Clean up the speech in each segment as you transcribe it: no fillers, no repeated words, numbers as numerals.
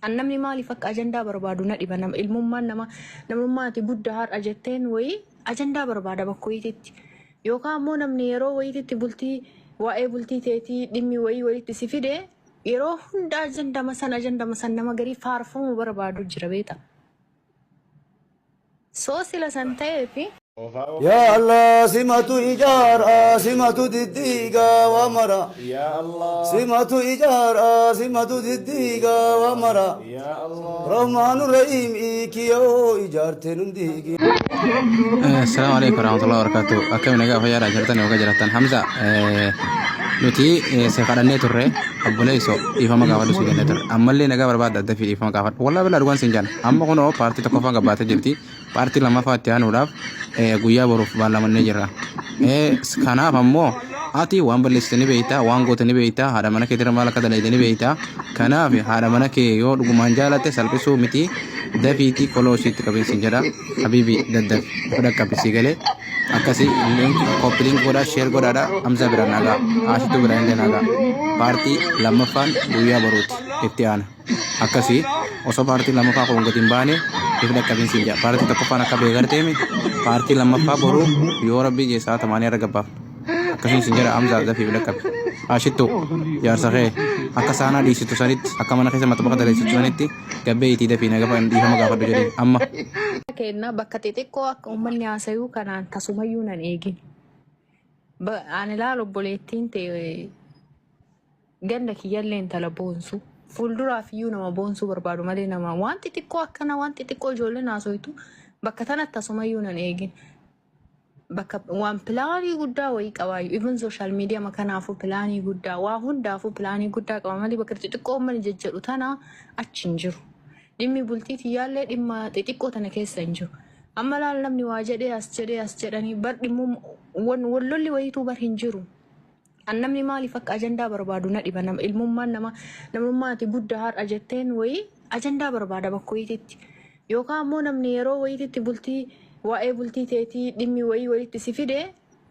An namni maaliif akka ajandaa barbaadu na dhiba nama ilmummaan nama namummaa ati guddaa har'a jetteen wayii ajandaa barbaada bakka wayiititti. Yookaan ammoo namni yeroo wayiititti bultii waa'ee bultii teetii dhimmi wayii walitti si fide yeroo hunda ajandama san ajandama san nama garii faarfamuu barbaadu jira beeta. Soo sila san ta'eefi Oofaa oofaa. Yaa Allah simatu ijaara simatu diddiiga waa mara Yaa Allah. simatu ijaara simatu diddiiga waa mara Yaa Allah. Rahmaanu Rahiim kiyyoo ijaarte nun diigi. Assalamu alaikum warahmatullahi wabarakatuh. Akkam nagaa fayyaadhaa jirtan yookaan jiraattan Hamza nuti si kadhannee turre obboleesso dhiifama gaafadhu si jennee turre ammallee nagaa barbaadda adda fi dhiifama gaafadhu wallaahi billaa dhugaan siin jaan amma kunoo paartii tokkoffaan gabbaatee jirti paartii lammaffaa itti aanuudhaaf guyyaa boruuf baallamannee jirra. Kanaaf ammoo ati waan balleessite ni beekta, waan goote ni beekta, haadha mana keetirra maal akka dalayde ni beekta. Kanaaf haadha mana kee yoo dhugumaan jaalatte salphisuu miti dafiitii koloo isiitti qabin siin jedha. Habiibi daddafi of dhaqqabi sii galee akkasii link copy link godhaa share godhaadha Hamzaa biraan nagaa Aashituu biraan illee nagaa paartii lammaffaan guyyaa boruuti itti aana. Akkasi osoo paartii lammaffaa kun gadi hin baane if dhaqqabin siin jedha. Paartii tokkoffaan akka beekarteemi paartii lammaffaa boruu yoo rabbii jee sa'a tamaanii irra gabbaafna. Akkasiin siin jedha Hamzaa dafii if dhaqqabi. Ashittu jaarsa kee akka saanaa dhiisitu sanitti akka mana keessa maxbaqa daleessitu sanitti gabbee itii dafii naga dhiifama gaafadhu jedhiin amma. Kenna bakka xixiqqoo akka uummanni haasayuu kanaan tasumayyuu nan eegin. Ani laal obboleettiin ta'e Ganda kiyyallee intala boonsu. Fuulduraaf iyyuu nama boonsuu barbaadu malee nama waan xixiqqoo akkana waan xixiqqoo ijoolleen haasoytu bakka tanatti tasumayyuu nan eegin. Bakka waan pilaanii guddaa wayii qabaayu. Even social media kanaafuu pilaanii guddaa waa hundaafuu pilaanii guddaa qaba malee bakka xixiqqoo uummanni jejjedhu tana achi hin jiru. Dhimmi bultii tiyyaallee dhimma xixiqqoo tana keessa hin jiru. Amma laal namni waa jedhee as jedhee as jedhanii bar dhimmuu wal lolli wayiituu bar hin jiru. An namni maaliif akka ajandaa barbaadu na dhiba nama ilmummaan nama namummaa ati guddaa har'a jetteen wayii ajandaa barbaada bakka wayiititti. Yookaan ammoo namni yeroo wayiititti bultii waa'ee bultii teetii dhimmi wayii walitti si fide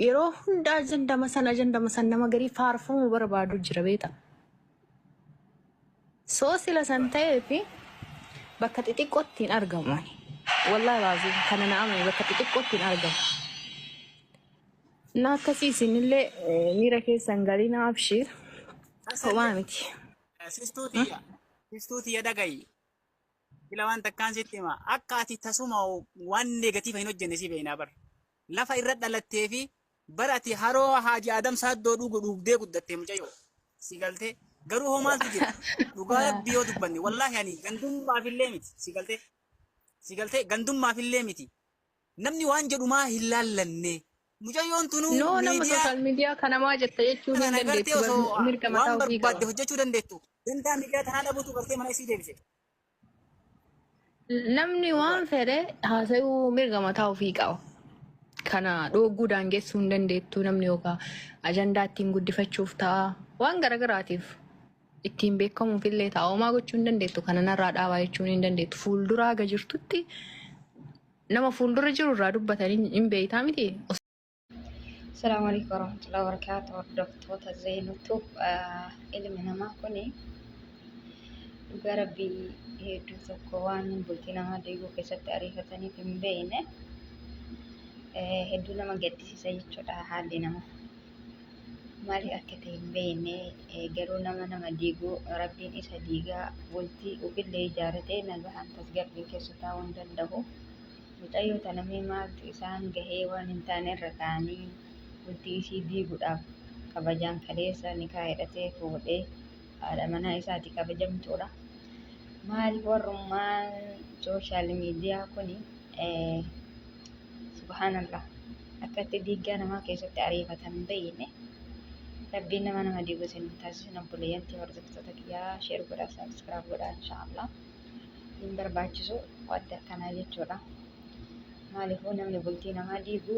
yeroo hunda ajandama san ajandama san nama garii faarfamuu barbaadu jira beeta. Soo sila san ta'eefi bakka xixiqqootti hin argamu ani. Wallaahi laazim kana na amani bakka xixiqqootti hin argamu. Na akkasii isinillee miira keessan galina abshiir. Homaa miti. Sistuu tiyya. Sistuu tiyya dhagayi. Sila waan takkaan sitti hima. Akka ati tasuma waan negative hin hojjenne si beeknaa bar. Lafa irra dhalattee fi bara ati haroo Haaji Adam Saaddoo dhugu dhugdee guddattee mucayyoo. Si galtee garuu hoo maaltu jira? Dhugaa Rabbii yoo dubbanne wallaahi ani gandummaaf illee miti. Si galtee. Si galtee gandummaaf illee miti. Namni waan jedhu maa hin laallanne? Mucayyoon tunuu No nama miidiyaa social media kanamaa jetta jechuun hin kana gartee dandeettu bar osoo mirga mataa waan ofii barbaadde qaba. hojjechuu dandeettu. Dantaa miidiyaa tanaa dhabuutu gartee mana isii deebise. Namni waan fedhe haasa'uu mirga mataa ofii qaba. Kana dhooguu daangessuu hin dandeettu namni yookaan ajandaa ittiin guddifachuuf ta'a waan garagaraatiif ittiin beekamuuf illee ta'a homaa gochuu hin dandeettu kana narraa dhaabaa jechuun hin dandeettu fuulduraa haga jirtutti nama fuuldura jiru irraa dubbatanii hin beektaa miti. Assalamu alaikum warahmatullahi wabarakatuh. Hordoftoota Zeenutuub ilmi namaa kuni dhugaa rabbii hedduu tokko waan bultii namaa diiguu keessatti ariifataniif hin beekne hedduu nama gaddisiisa jechuudha haalli nama. Maaliif akka ta'e hin beekne garuu nama nama diiguu rabbiin isa diigaa bultii ofillee ijaaratee nagahaan tasgabbiin keessa taa'uu hin danda'u. Mucayyoo tana mee maaltu isaan gahee waan hin taane irra ka'anii bultii isii diiguudhaaf kabajaan kaleessa nikaa hidhatee fuudhee haadha manaa isaati kabajamtuudha. Maaliif warrummaan sooshaal miidiyaa kuni subhaanallah akkatti diiggaa namaa keessatti ariifatan hin beekne. Rabbiin nama nama diigu isin hin taasisin obboleeyyan tiyya hordoftoota kiyyaa share godhaa subscribe godhaa inshaallah. Hin barbaachisu wanti akkanaa jechuudha. Maaliifuu namni bultii namaa diigu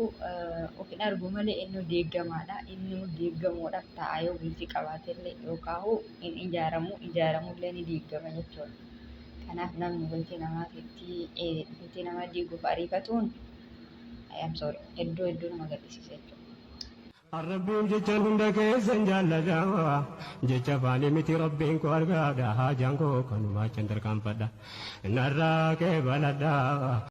of hin argu malee innuu diigamaadha. Innuu diigamuudhaaf ta'a yoo bultii qabaatellee yookaan hin ijaaramu ijaaramullee ni diigama jechuudha. Kanaaf namni bultii namaatitti bultii namaa diiguuf ariifatuun I am sorry hedduu hedduu nama gaddisiisa jechuudha. Rabbiin jechaan hunda keessan jaalladha. Jecha afaanii miti Rabbiin koo argaadha. Haajaan koo kanumaa achan tarkaanfadha. Narraa kee baladha.